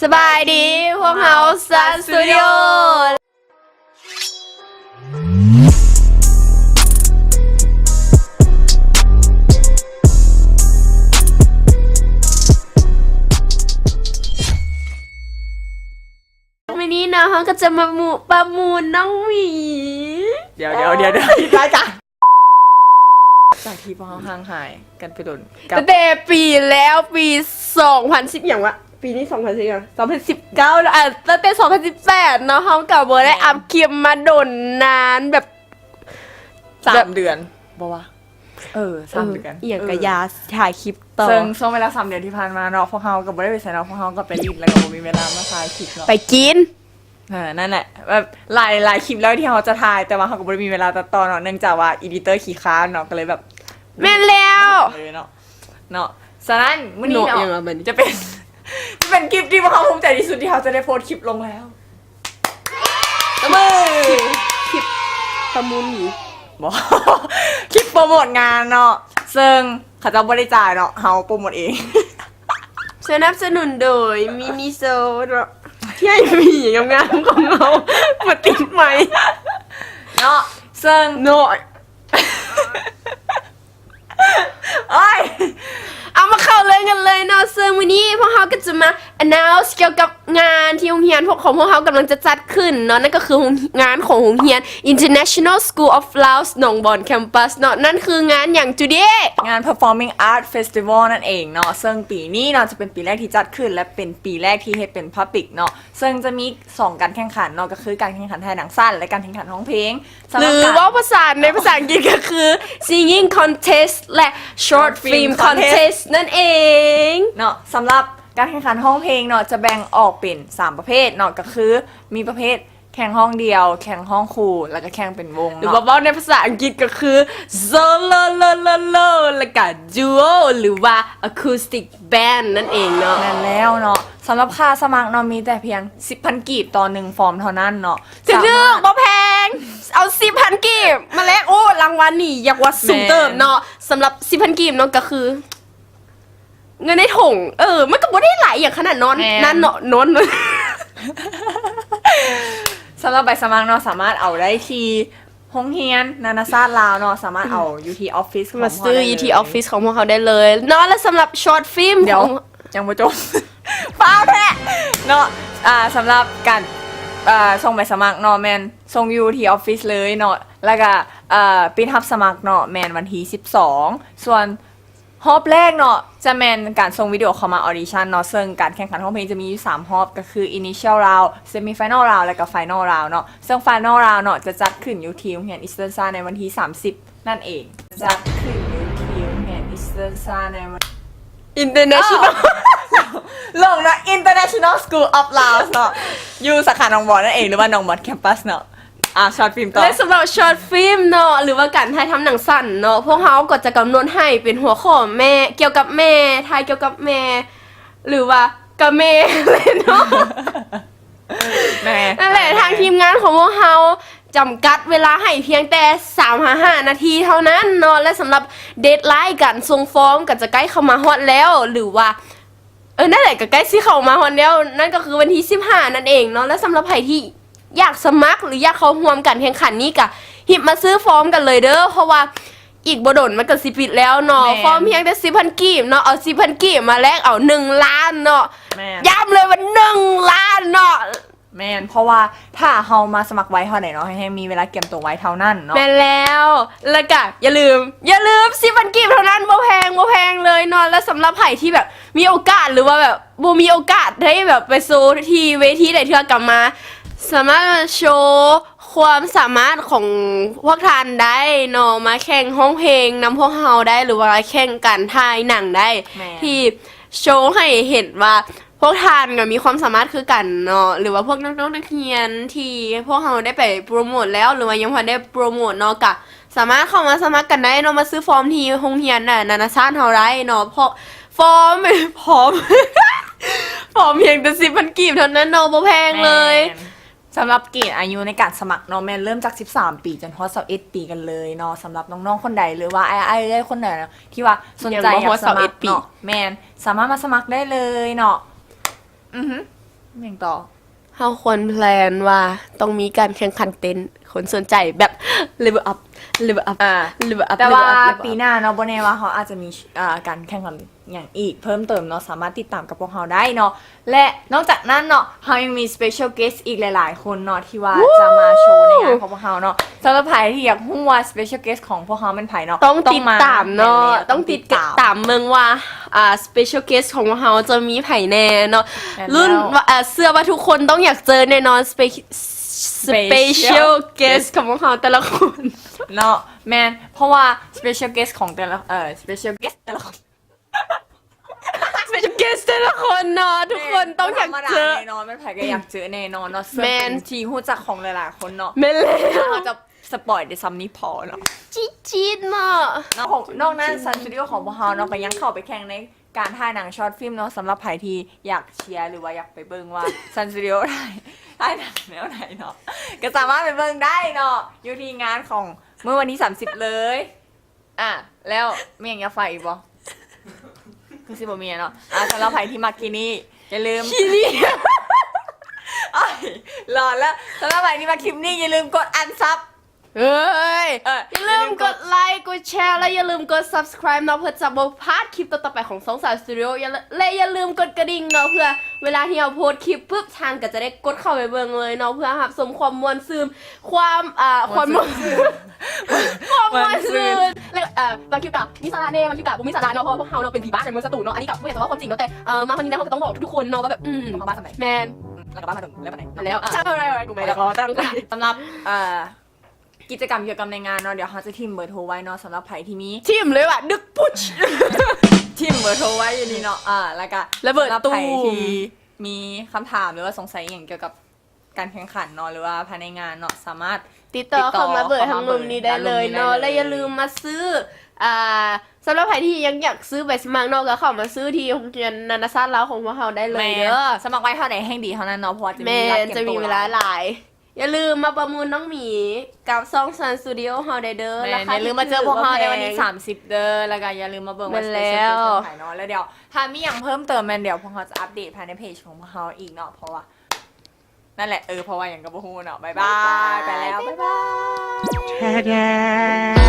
ສະບາຍດີ ພວກເຮົາ Sun Studio ມື້ນີ້ເນາະ ເຮົາກໍຈະມາມຸ ປະມູນນ້ອງໝີ. ດຽວໆໆໆ ຜິດລາຍການ. ຈາກທີ່ພວກເຮົາຫ່າງຫາຍກັນໄປດົນ ກັບ ຕັ້ງແຕ່ປີແລ້ວ ປີສອງພັນສິບ ຫຍັງວະ ປີນີ້ສອງພັນສິບຫຍັງ ສອງພັນສິບເກົ້າ ແລ້ວ ເອີ ຕັ້ງແຕ່ສອງພັນສິບແປດເນາະ ເຮົາກໍບໍ່ໄດ້ ແມ່ນ ອັບຄລິບມາດົນນານແບບ ສາມ ແບບ ເດືອນ ບໍ່ວະ ເອີ ສາມ ເອີ ເດືອນ ອີ່ຫຍັງ ເອີ ກະຢ່າ ຖ່າຍຄລິບຕໍ່ ເຊິ່ງຊ່ວງເວລາສາມເດືອນທີ່ຜ່ານມາເນາະ ພວກເຮົາກໍບໍ່ໄດ້ໄປໃສເນາະ ພວກເຮົາກໍໄປຫຼິ້ນ ແລ້ວກໍບໍ່ມີເວລາມາຖ່າຍຄລິບເນາະ ໄປກິນ ເອີ ນັ້ນແຫຼະ ແບບຫຼາຍ ຫຼາຍຄລິບແລ້ວທີ່ເຮົາຈະຖ່າຍ ແຕ່ວ່າເຮົາກໍບໍ່ໄດ້ມີເວລາຕັດຕໍ່ເນາະ ເນື່ອງຈາກວ່າ editor ຂີ້ຄ້ານເນາະ ກໍເລີຍແບບ ແມ່ນແລ້ວ ເອີ ເນາະ ເນາະ ສະນັ້ນ ມື້ນີ້ເນາະ ເນາະ ຈະເປັນ ຈະເປັນຄລິບທີ່ພວກເຮົາພູມໃຈທີ່ສຸດ ທີ່ເຮົາຈະໄດ້ໂພສຄລິບລົງແລ້ວ ຕົບມື ຄລິບ ຄລິບປະມູນ ບໍ່ ຄລິບໂປຣໂມດງານເນາະ ເຊິ່ງເຂົາເຈົ້າບໍ່ໄດ້ຈ່າຍເນາະ ເຮົາໂປຣໂມດເອງ. ສະໜັບສະໜູນໂດຍ Miniso ເນາະ ທີ່ໃຫ້ໝີງາມໆຂອງເຮົາມາຕິດໄມເນາະ ເຊິ່ງ ເນາະ ໂອ້ຍ ເອົາມາເຂົ້າເລື່ອງກັນເລີຍເນາະ ເຊິ່ງມື້ນີ້ພວກເຮົາກໍຈະມາ announce ກ່ຽວກັບງານທີ່ໂຮງຮຽນຂອງພວກເຮົາກຳລັງຈະຈັດຂຶ້ນເນາະ ນັ້ນກໍຄືໂຮງ ງານຂອງໂຮງຮຽນ International School of Laos ໜອງບອນ Campus ເນາະ ນັ້ນຄືງານຫຍັງ ຈູດີ? ງານ Performing Arts Festival ນັ້ນເອງເນາະ ເຊິ່ງປີນີ້ເນາະ ຈະເປັນປີແລກທີ່ຈັດຂຶ້ນ ແລະ ເປັນປີແລກທີ່ເຮັດເປັນ Public ເນາະ ເຊິ່ງຈະມີສອງການແຂ່ງຂັນເນາະ ກໍຄືການແຂ່ງຂັນຖ່າຍໜັງສັ້ນ ແລະ ການແຂ່ງຂັນຮ້ອງເພງ ສຳລັບ ຫຼື ການ ເວົ້າພາສາ ໃນພາສາອັງກິດກໍຄື Singing Contest ແລະ Short Film Contest ນັ້ນເອງເນາະ. ສຳລັບການແຂ່ງຂັນຮ້ອງເພງເນາະ ຈະແບ່ງອອກເປັນສາມປະເພດເນາະ ກໍຄືມີປະເພດແຂ່ງຮ້ອງດ່ຽວ, ແຂ່ງຮ້ອງຄູ່ ແລ້ວກໍແຂ່ງເປັນວົງເນາະ ຫຼືວ່າເວົ້າໃນພາສາອັງກິດກໍຄື Solo Solo Solo ແລ້ວກໍ Duo ຫຼືວ່າ Acoustic Band ນັ້ນເອງເນາະ. ແມ່ນແລ້ວເນາະ ສຳລັບຄ່າສະໝັກເນາະ ມີແຕ່ພຽງສິບພັນກີບຕໍ່ໜຶ່ງຟອມເທົ່ານັ້ນເນາະ. ຖືກໆ ສາມາດ ບໍ່ແພງ ເອົາສິບພັນກີບມາແລກ ໂອ້ ລາງວັນນີ້ຢາກວ່າສູງເຕີບເນາະ. ແມ່ນ ສຳລັບສິບພັນກີບເນາະ ກໍຄືເງິນໃນຖົງ ເອີ ມັນກໍບໍ່ໄດ້ຫຼາຍອີ່ຫຍັງຂະໜາດນັ້ນ ແມ່ນ ນັ້ນເນາະ ນັ້ນ. ສຳລັບໃບສະໝັກເນາະ ສາມາດເອົາໄດ້ທີ່ ໂຮງຮຽນນານາຊາດລາວເນາະ ສາມາດເອົາຢູ່ທີ່ອອບຟິດຂອງພວກເຮົາໄດ້ເລີຍ ມາຊື້ຢູ່ທີ່ອອບຟິດຂອງພວກເຮົາໄດ້ເລີຍເນາະ. ແລະ ສຳລັບ Short Film ດຽວ ຂອງ ຍັງບໍ່ຈົບ ຟ້າວແທ້ເນາະ. ອ່າ ສຳລັບການ ອ່າ ສົ່ງໃບສະໝັກເນາະ ແມ່ນສົ່ງຢູ່ທີ່ອອບຟິດເລີຍເນາະ ແລ້ວກະ ອ່າ ປິດຮັບສະໝັກເນາະ ແມ່ນວັນທີສິບສອງ ສ່ວນ ຮອບແລກເນາະ ຈະແມ່ນການສົ່ງວິດີໂອເຂົ້າມາ audition ເນາະ ເຊິ່ງການແຂ່ງຂັນຮ້ອງເພງຈະມີຢູ່ສາມຮອບ ກໍຄື Initial Round, Semi Final Round ແລະກະ Final Round ເນາະ. ເຊິ່ງ Final Round ເນາະ ຈະຈັດຂຶ້ນຢູ່ທີ່ໂຮງຮຽນ Eastern Sun ໃນວັນທີສາມສິບນັ້ນເອງ. ຈັດຂຶ້ນຢູ່ທີ່ໂຮງຮຽນ Eastern Sun ໃນວັນ International ອໍ ລົງເນາະ International School of Laos ເນາະ ຢູ່ສາຂາໜອງບອນນັ້ນເອງ ຫຼືວ່າໜອງບອນ Campus ເນາະ. ອ່າ Short Film ຕໍ່ ແລະ ສຳລັບ Short Film ເນາະ ຫຼືວ່າການຖ່າຍທຳໜັງສັ້ນເນາະ ພວກເຮົາກໍຈະກຳນົດໃຫ້ເປັນຫົວຂໍ້ແມ່ ກ່ຽວກັບແມ່ ຖ່າຍກ່ຽວກັບແມ່ ຫຼືວ່າກະແມ່ເລີຍເນາະ ແມ່ ນັ້ນແຫຼະ ທາງທີມງານຂອງພວກເຮົາຈຳກັດເວລາໃຫ້ພຽງແຕ່ສາມຫາຫ້ານາທີເທົ່ານັ້ນເນາະ. ແລະ ສຳລັບ deadline ການສົ່ງຟອມກໍຈະໃກ້ເຂົ້າມາຮອດແລ້ວ ຫຼືວ່າ ເອີ ນັ້ນແຫຼະ ກໍໃກ້ຊິເຂົ້າມາຮອດແລ້ວ ນັ້ນກໍຄືວັນທີສິບຫ້ານັ້ນເອງເນາະ. ແລະ ສຳລັບໃຜທີ່ຢາກສະໝັກ ຫຼື ຢາກເຂົ້າຮ່ວມການແຂ່ງຂັນນີ້ ກໍຮີບມາຊື້ຟອມກັນເລີຍເດີ້ ເພາະວ່າອີກບໍ່ດົນມັນກໍຊິປິດແລ້ວເນາະ. ແມ່ນ ຟອມພຽງແຕ່ສິບພັນກີບເນາະ ເອົາສິບພັນກີບມາແລກເອົາໜຶ່ງລ້ານເນາະ. ແມ່ນ ຢ້ຳເລີຍວ່າໜຶ່ງລ້ານເນາະ. ແມ່ນ ເພາະວ່າຖ້າເຮົາມາສະໝັກໄວເທົ່າໃດເນາະ ເຮົາແຮ່ງມີເວລາກຽມຕົວໄວເທົ່ານັ້ນເນາະ. ແມ່ນແລ້ວ ແລ້ວກະຢ່າລືມ ຢ່າລືມ ສິບພັນກີບເທົ່ານັ້ນ ບໍ່ແພງ ບໍ່ແພງເລີຍເນາະ. ແລະ ສຳລັບໃຜທີ່ແບບມີໂອກາດ ຫຼືວ່າແບບບໍ່ມີໂອກາດໄດ້ແບບໄປໂຊທີ່ເວທີໃດເທື່ອ ກໍມາ ສາມາດໂຊຄວາມສາມາດຂອງພວກທ່ານໄດ້ເນາະ ມາແຂ່ງຮ້ອງເພງນຳພວກເຮົາໄດ້ ຫຼືວ່າແຂ່ງການຖ່າຍໜັງໄດ້ ແມ່ນ ທີ່ໂຊໃຫ້ເຫັນວ່າ ພວກທ່ານກໍມີຄວາມສາມາດຄືກັນເນາະ ຫຼືວ່າພວກນ້ອງໆນັກຮຽນທີ່ພວກເຮົາໄດ້ໄປໂປຣໂມດແລ້ວ ຫຼືວ່າຍັງບໍ່ທັນໄດ້ໂປຣໂມດເນາະ ກະສາມາດເຂົ້າມາສະໝັກກັນໄດ້ເນາະ ມາຊື້ຟອມທີ່ໂຮງຮຽນ ນານາຊາດເຮົາໄດ້ເນາະ. ເພາະຟອມ ຟອມ ຟອມພຽງແຕ່ສິບພັນກີບເທົ່ານັ້ນເນາະ ບໍ່ແພງເລີຍ. ແມ່ນ ສຳລັບເກນອາຍຸໃນການສະໝັກເນາະ ແມ່ນເລີ່ມຈາກສິບສາມປີຈົນຮອດຊາວເອັດປີກັນເລີຍເນາະ. ສຳລັບນ້ອງໆຄົນໃດ ຫຼືວ່າອ້າຍໆເອື້ອຍໆຄົນໃດເນາະ ທີ່ວ່າສົນໃຈຢາກສະໝັກເນາະ ແມ່ນ ສາມາດມາສະໝັກໄດ້ເລີຍເນາະ. ອື ຫຍັງຕໍ່? ເຮົາຄວນແພລນວ່າຕ້ອງມີການແຂ່ງຂັນເຕັ້ນ ຄົນສົນໃຈແບບ level up level up ອ່າ level up ແຕ່ວ່າ level up level ປີ up ໜ້າເນາະ ບໍ່ແນ່ວ່າເຮົາອາດຈະມີ ອ່າ ການແຂ່ງຂັນຫຍັງອີກເພີ່ມເຕີມເນາະ ສາມາດຕິດຕາມກັບພວກເຮົາໄດ້ເນາະ ແລະນອກຈາກນັ້ນເນາະ ເຮົາຍັງມີ special guest ອີກຫຼາຍໆຄົນເນາະ ທີ່ວ່າຈະມາໂຊໃນງານຂອງພວກເຮົາເນາະ. ສຳລັບໃຜທີ່ຢາກຮູ້ວ່າ special guest ຂອງພວກເຮົາແມ່ນໃຜເນາະ ຕ້ອງຕິດຕາມເນາະ ຕ້ອງຕິດຕາມເບິ່ງວ່າ ອ່າ special guest ຂອງພວກເຮົາຈະມີໃຜແນ່ເນາະ ລຸ້ນວ່າ ເຊື່ອວ່າທຸກຄົນຕ້ອງຢາກເຈີແນ່ນອນ special guest ຂອງພວກເຮົາແຕ່ລະຄົນ ເນາະ ແມ່ນ ເພາະວ່າ special guest ຂອງແຕ່ລະ ເອີ special guest ແຕ່ລະຄົນ special guest ແຕ່ລະຄົນເນາະ ທຸກຄົນຕ້ອງຢາກເຈີ ແນ່ນອນ ແມ່ນໃຜກໍຢາກເຈີແນ່ນອນເນາະ ເຊິ່ງເປັນທີ່ຮູ້ຈັກຂອງຫຼາຍໆຄົນເນາະ ແມ່ນແລ້ວ ເຮົາຈະ ສະປອຍໄດ້ຊ່ຳນີ້ພໍເນາະ ຈີດໆເນາະ ນອກນັ້ນ Sun Studio ຂອງພວກເຮົາເນາະ ກໍຍັງເຂົ້າໄປແຂ່ງໃນການຖ່າຍໜັງ short film ເນາະ ສຳລັບໃຜທີ່ຢາກເຊຍ ຫຼືວ່າຢາກໄປເບິ່ງວ່າ Sun Studio ຖ່າຍ ຖ່າຍໜັງແນວໃດເນາະ ກໍສາມາດໄປເບິ່ງໄດ້ເນາະ ຢູ່ທີ່ງານຂອງມື້ວັນທີສາມສິບເລີຍ. ອ່າ ແລ້ວມີຫຍັງຢາກຝາກອີກບໍ່? ຄືຊິບໍ່ມີແລ້ວເນາະ ອ່າ ສຳລັບໃຜທີ່ມັກຄລິບນີ້ ຢ່າລືມ ຄລິບນີ້ ໂອ້ຍ ຫຼອນແລ້ວ ສຳລັບໃຜທີ່ມັກຄລິບນີ້ ຢ່າລືມກົດອັນຊັບ ເອີຍ ຢ່າລືມກົດໄລ ກົດແຊ ແລະຢ່າລືມກົດ subscribe ເນາະ ເພື່ອຈະບໍ່ພາດຄລິບຕໍ່ໆໄປຂອງຊ່ອງ Sun Studio ແລະຢ່າລືມກົດກະດິ່ງເນາະ ເພື່ອເວລາທີ່ເຮົາໂພສຄລິບປຶບ ທ່ານກໍຈະໄດ້ກົດເຂົ້າໄປເບິ່ງເລີຍເນາະ ເພື່ອຮັບຊົມຄວາມມ່ວນຊື່ນ ຄວາມ ອ່າ ຄວາມມ່ວນຊື່ນ ຄວາມມ່ວນຊື່ນ ແລະ ເອີ ບາງຄລິບກໍມີສາລະແນ່ ບາງຄລິບກໍບໍ່ມີສາລະເນາະ ເພາະວ່າພວກເຮົາເນາະເປັນຜີບ້າໃນເມືອງສະຕູນເນາະ ອັນນີ້ກໍບໍ່ຢາກຈະເວົ້າຄວາມຈິງເນາະ ແຕ່ ເອີ ມາຮອດນີ້ແລ້ວເຮົາກໍຕ້ອງບອກທຸກໆຄົນເນາະວ່າແບບ ອືມ ເຮົາບ້າສ່ຳໃດ ແມ່ນ ແລ້ວກໍບ້າມາເຖິງແລ້ວປານໃດ ແລ້ວ ສຳລັບ ເອີ ກິດຈະກຳກ່ຽວກັບໃນງານເນາະ ດຽວເຮົາຈະຖິ້ມເບີໂທໄວ້ເນາະ ສຳລັບໃຜທີ່ມີ ຖິ້ມເລີຍວ່າ ດຶກປຸດ ຖິ້ມເບີໂທໄວ້ຢູ່ນີ້ເນາະ ເອີ ແລ້ວກໍ ລະເບີດຕູ້ ສຳລັບໃຜທີ່ມີຄຳຖາມ ຫຼືວ່າສົງໄສອີ່ຫຍັງກ່ຽວກັບ ການແຂ່ງຂັນເນາະ ຫຼືວ່າພາຍໃນງານເນາະ ສາມາດຕິດຕໍ່ເຂົ້າມາເບີທາງລຸ່ມນີ້ໄດ້ເລີຍເນາະ ແລະຢ່າລືມມາຊື້ ອ່າ ສຳລັບໃຜທີ່ຍັງຢາກຊື້ໃບສະໝັກເນາະ ກໍເຂົ້າມາຊື້ທີ່ໂຮງຮຽນນານາຊາດລາວຂອງພວກເຮົາໄດ້ເລີຍເດີ ສະໝັກໄວເທົ່າໃດແຮ່ງດີເທົ່ານັ້ນເນາະ ເພາະວ່າຈະມີເວລາຫຼາຍ ຢ່າລືມມາປະມູນນ້ອງໝີກັບຊ່ອງ Sun Studio ເຮົາໄດ້ເດີ ແມ່ນ ຢ່າລືມມາເຈີພວກເຮົາໃນວັນທີສາມສິບເດີ ແລ້ວກໍຢ່າລືມມາເບິ່ງວ່າ Special Guest ເປັນໃຜເນາະ ແລ້ວດຽວຖ້າມີຫຍັງເພີ່ມເຕີມແມ່ນດຽວພວກເຮົາຈະອັບເດດພາຍໃນເພຈຂອງພວກເຮົາອີກເນາະ ເພາະວ່າ ນັ້ນແຫຼະ ເອີ ເພາະວ່າຫຍັງກໍບໍ່ຮູ້ເນາະ ບາຍບາຍ ໄປແລ້ວ ບາຍບາຍ.